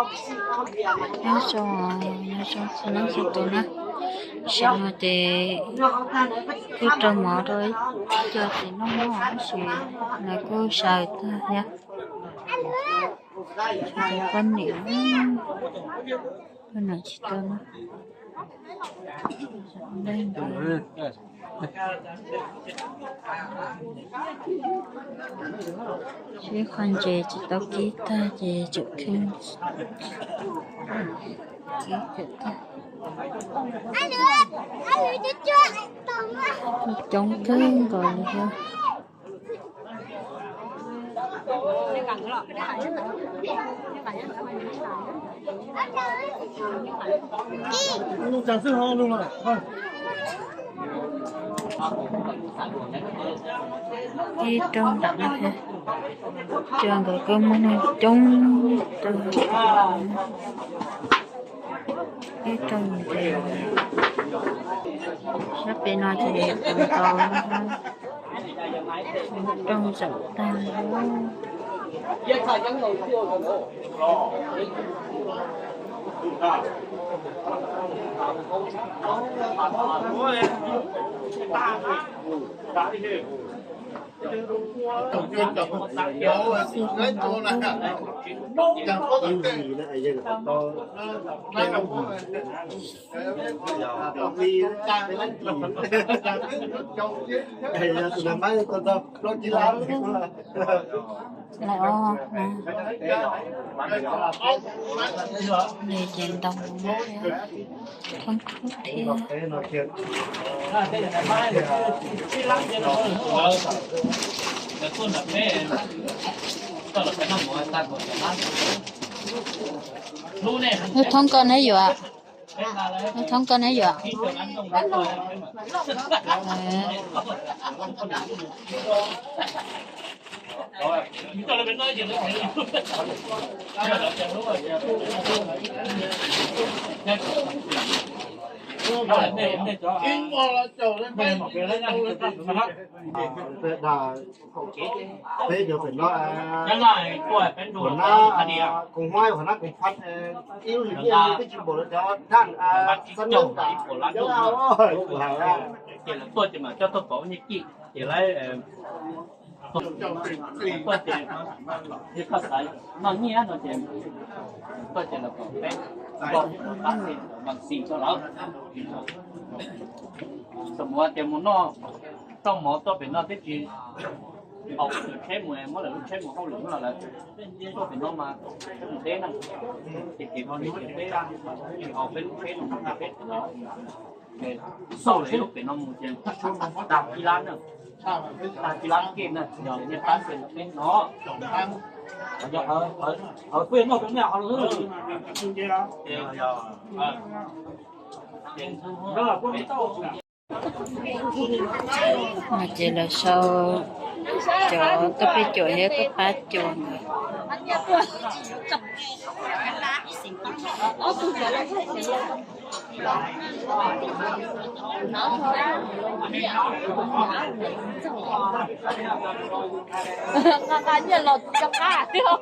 Nyob zoo, nyob zoo txhua leej txhua tus na. Tam sim no ces kuj rau mov rau ib co ces noj mov tab sis lawv kuj sawv tag thiab. Poj niam, poj niam tsis tau na. Sib qho ntses tsis tau kib tag ces tseem kheej kib kawm tag. Coob kawg nkaus li thiab. Ib rooj ntawm no thiab, cua nkawd kuj muaj neeg coob tag. Ib rooj ces sab pem no ces ntau, rooj zaum tag. Lawm os, nws ces ntoo thoob khub thiab. Nws thoob koj neb yuav, nws thoob koj neb yuav. Peb cov pem no, hua nab koom huab, hua nab koom phab, ib lub hlis nyiaj li peb tsis npaum li cov daj xab nab tas. Ces lawv tuaj ces mam coj tuaj pov nyiaj kij ces lawv tuaj ces, yog koj xav noj nyiaj no ces tuaj ces lawv kom peb npaj xim rau lawv. Xam mus tias mus noj toj mov tuaj pem no twb tsis haum lawv tsheb mus, muab lawv lub tsheb mus hauj lwm no lawm. Tuaj pem no mas mus deb na, ces kev mus kev deb, tsis haum peb lub tsheb no mus peb xauj lawv lub pem no mus ces tag kis lab na, tag kis lab kej na, yog nej pab peb no, yog hawv peb noj rau nej hauv lawm. No ces lawv sau cov tuaj peb cuam thiab tuaj pab cuam ntawd. Nqa nyiaj los tsis nco qab thiab.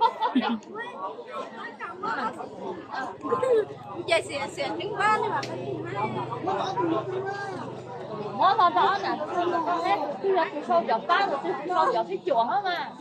Muab no rau ob nam tus, tus yog tus sau cov pab, tus twg tus sau cov peb cuam hov mas.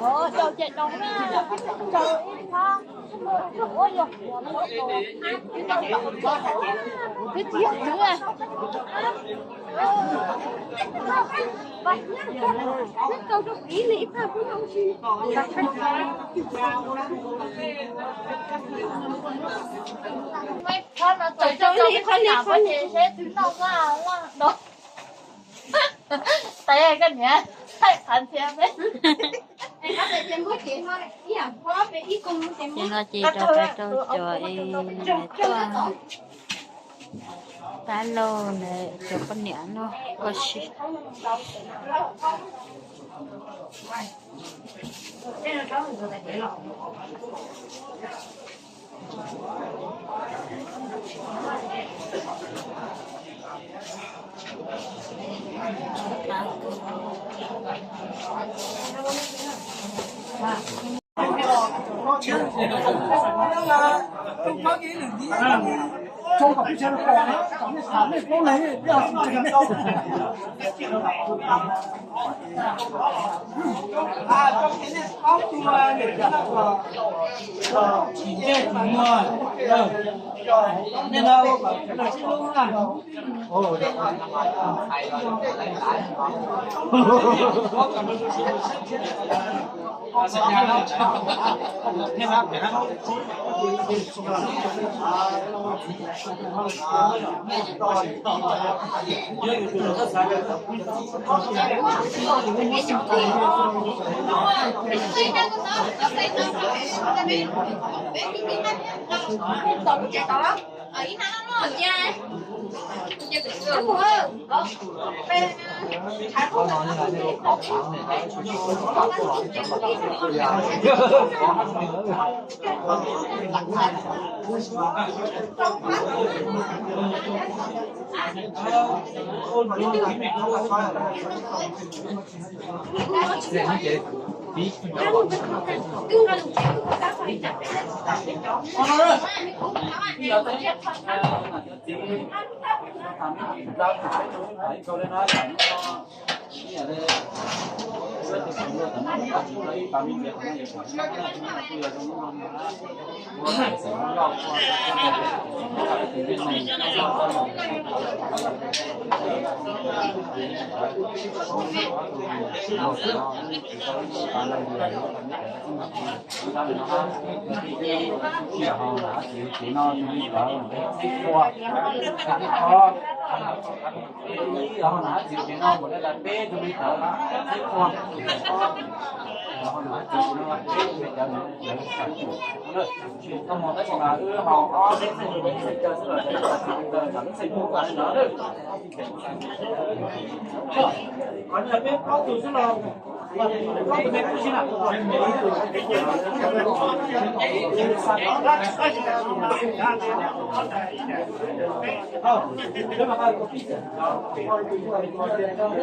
Ua rau cem doos na, rau ib phab. Ces no ces rau peb rau cov es tuaj pab laug ntawd cov poj niam no ua si.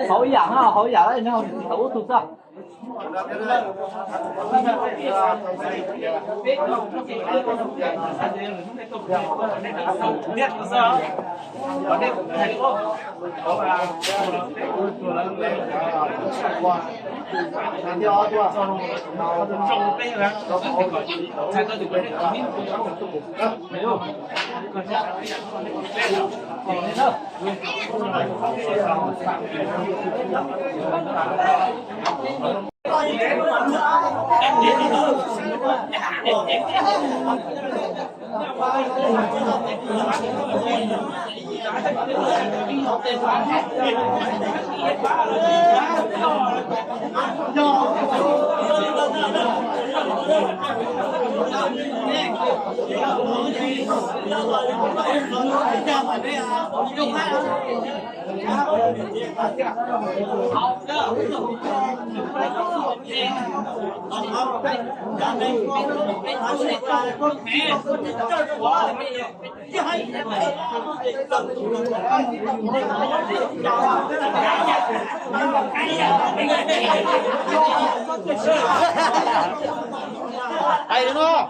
Hauv yam na, hauv yam na, ub tug xwb. Hais no.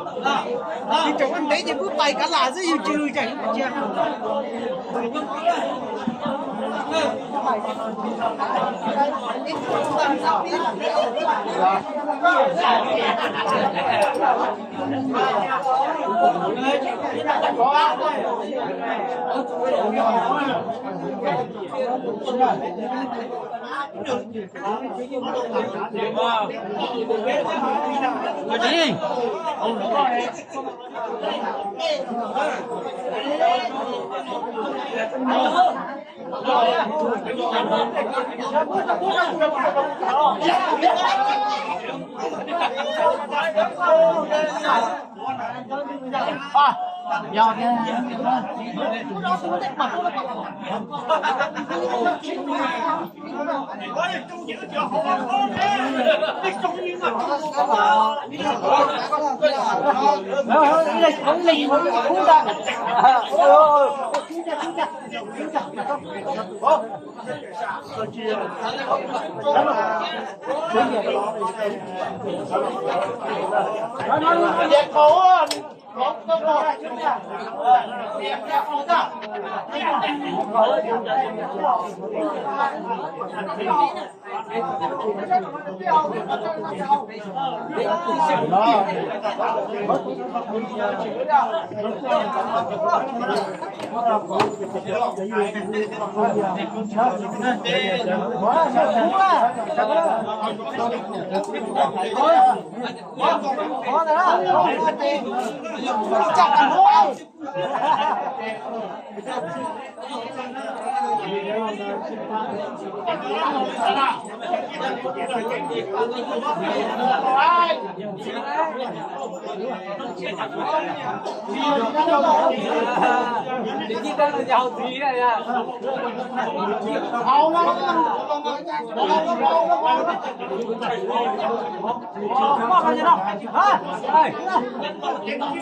Yus tseem ua ntev ces pub pais kav lam xwb, yus tsis lwm tsam yus cia.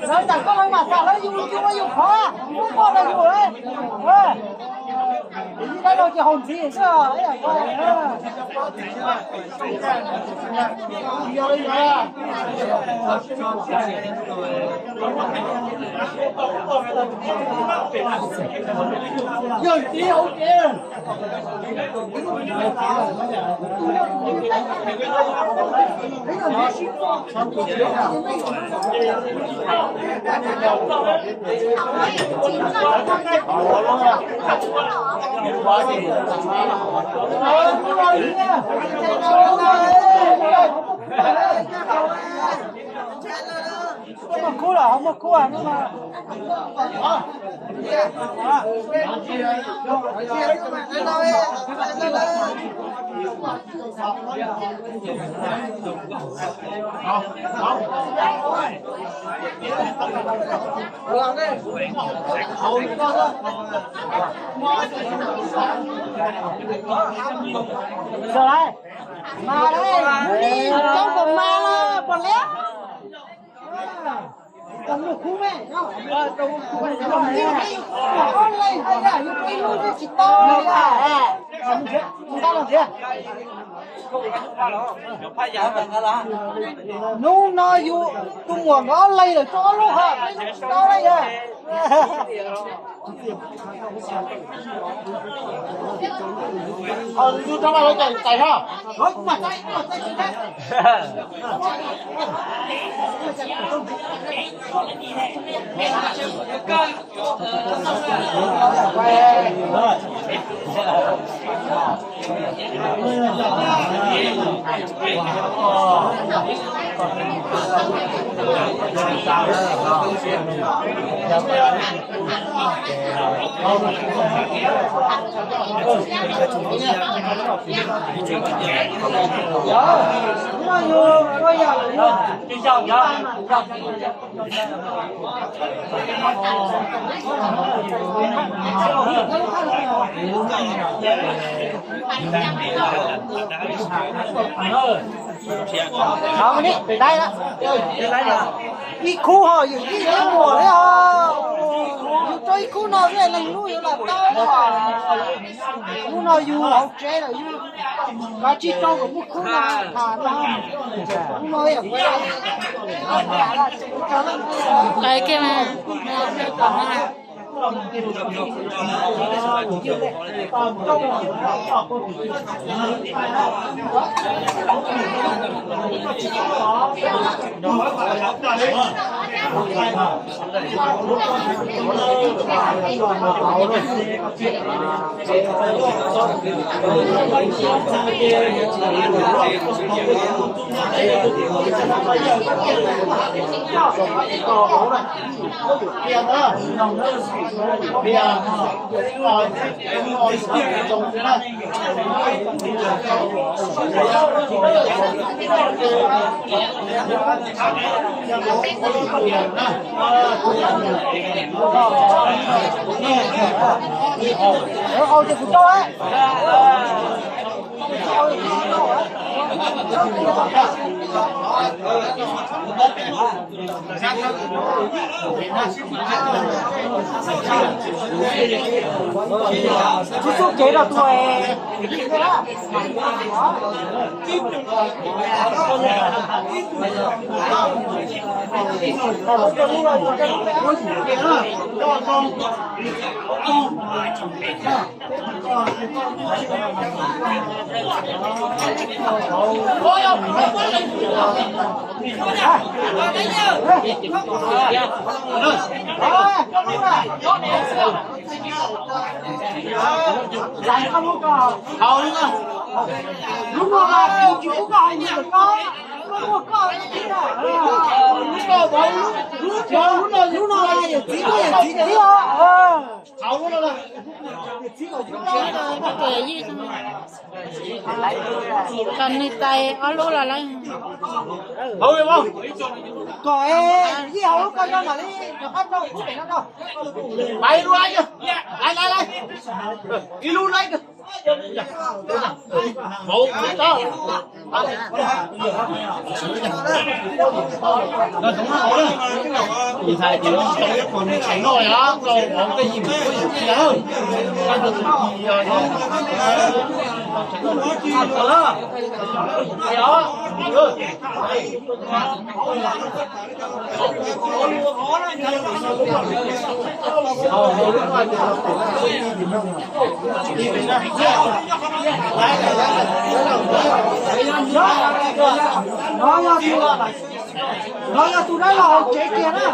Lawv ntawm koj lawv mam xam lawv yus, yus ua yus qhov, muab koj rau yus. Ib dab laug ces haus ntxiv xwb. Yog tiv hauv ces Muaj khub los muaj khub. Sawv daws, mas lawm, coob pom mas los pom liab. Hnub no yus tus muam nkawd ob leeg lawm, tso ob lub hos, peb lub tsis tau li yog. Ib khub ho yus ib muam li os. Yus rau ib khub no xwb leej lub yuav los tau. Khub no yus hauv tsev lawm yus kav tsij rau kom muaj khub no tham no. Khub no yog kuv. Tsis txuj kev rau tus. Lub no yawm txiv, yawm txiv os. Kom nws tais ob lub los lawm. Kom ib hauv lub ko no mam li rov qab rau khub pem no rau. Ib lub laiv. No yog tus dab laug hauv tsev kiag na.